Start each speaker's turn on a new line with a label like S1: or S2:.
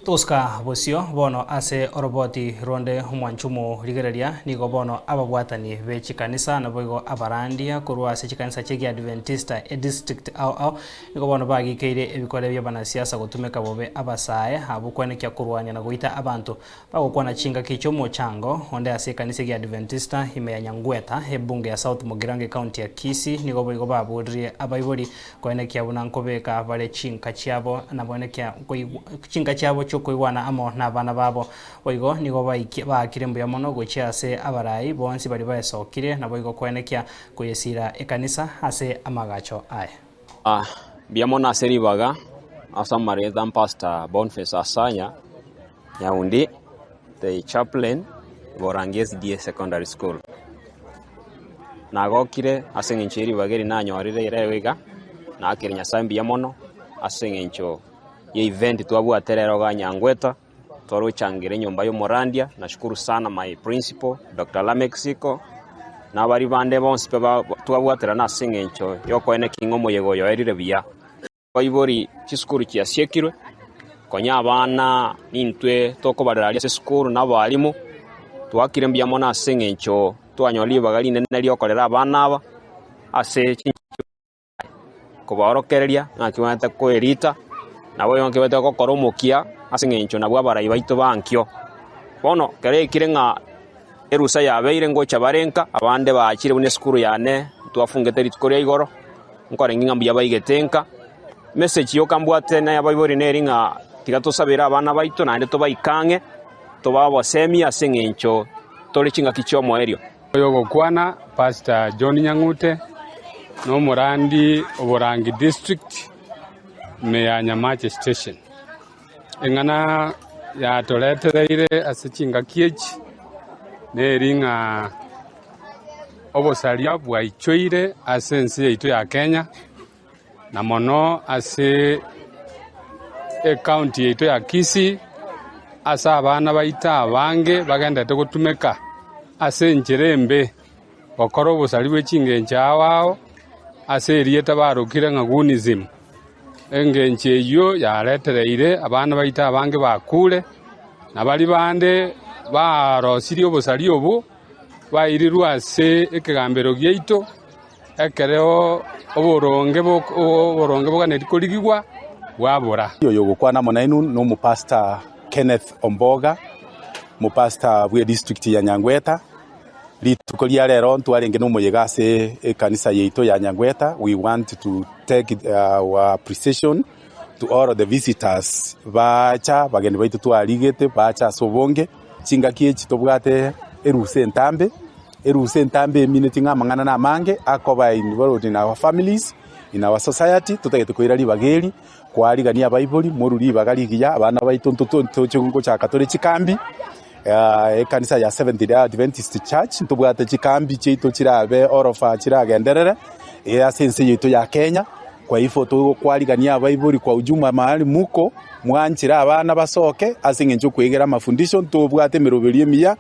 S1: Togosuka bosio bono ase oroboti ronde omwanchumo rigereria, nigo bono ababwatani be chikanisa naboigo abarandia korwa ase chikanisa chi'Egiadventista edistrict ao ao nigo bono bagikeire ebikore bi'abanasiasa gotumeka bobe abasae abwo kwenekia korwania na goita abanto bagokwana chingaki chi'omochango onde ase ekanisa egiadventista ime ya Nyangweta ebunge ya South Mugirango ecounty ya Kisii nigo boigo baboririe abaibori Koenekia buna nkobeka bare chinka chiabo, na boenekia chinka chiabo chi'okoigwana amo nabana babo. Boigo nigo baakire mbuya mono gochia ase abarai bonsi baria baesokirie, naboigo koenekia koyesiira ekanisa ase amagacho aye.
S2: Mbuya mono ase ribaga ase amaretha Pastor Boniface Asanya Nyaundi, the chaplain Borangi SDA Secondary School. Nagokire ase eng'encho ye ribaga eri nanyorire rero iga, naakire Nyasae mbuya mono ase eng'encho ye event twabwate rero iga Nyangweta, twarochangire enyomba ya omorandia, nashukuru sana my principal Doctor Lameck Siko, na abaria bande bonsi pi twabwaterana ase eng'encho ya okoenekia ng'a omoyega oyo oerire buya. Abaibori chisukuru chiasiekirwe, konya abana nintwe tokobarera aria ase esukuru na abalimu, twakire mbuya mono ase eng'encho twanyora ribaga rinene riokorera abana aba ase chinchera kobaorokereria ng'aki banyarete koerita, nabo ng'aki banyarete gokora omokia ase eng'encho nabwo abarai baito ba nkio. Bono ekero yaikire ng'a erusa yabeire ngocha bare nka, abande baachire buna esukuru yane twafungete rituko ria igoro. Nkorenge ng'a mbuya baigete nka. Message yoka mbwate na abaibori neri ng'a tiga tosabere abana baito naende tobaike ang'e, tobae obosemia ase eng'encho tore ching'aki chi'omoerio.
S3: Oyogokwana, Pastor John Nyang'ute, nomorandi o Borangi District ime ya Nyamache Station. Eng'ana yatoretereire ase chingaki echi neri ng'a obosaria bwaichoire ase ense yaito ya Kenya, na mono ase ecounty yaito ya Kisii, ase abana baito abange bagenderete gotumeka ase enchera embe, gokora obosaria bwe chingencho ao ao, ase erieta barokire ng'a Gunism. Engencho eyio yaretereire abana baito abange bakure, na baria bande barosirie obosaria obwo bairirwe ase ekegambero giaito, ekero oboronge oboronge boganetie korigigwa bwabora.
S4: Oyogokwana amo nainwe nomopastor Kenneth Omboga, omopastor bw'edistrict ya Nyangweta. Rituko ria rero ntwarenge nomoyega ase ekanisa yaito ya Nyangweta, we want to take our appreciation to all the visitors bacha, abageni baito twarigete bacha ase obonge. Chingaki echi tobwate erusa entambe, erusa entambe emineti ng'a amang'ana namange akoba involved in our families, in our society, totagete koira ribaga eri, koarigania abaibori, morue ribaga rigiya, abana baito ntoche ngochaka tore chikambi, ekanisa ya Seventh Day Adventist Church, ntobwate chikambi chiaito chirabe orofa chiragenderere, ase ense yaito ya Kenya. Kwa hivyo togokwarigania abaibori kwa ujumla mahali muko, mwanchire abana basoke, ase eng'encho okwegera amafundisho, ntobwate emeroberio emiya.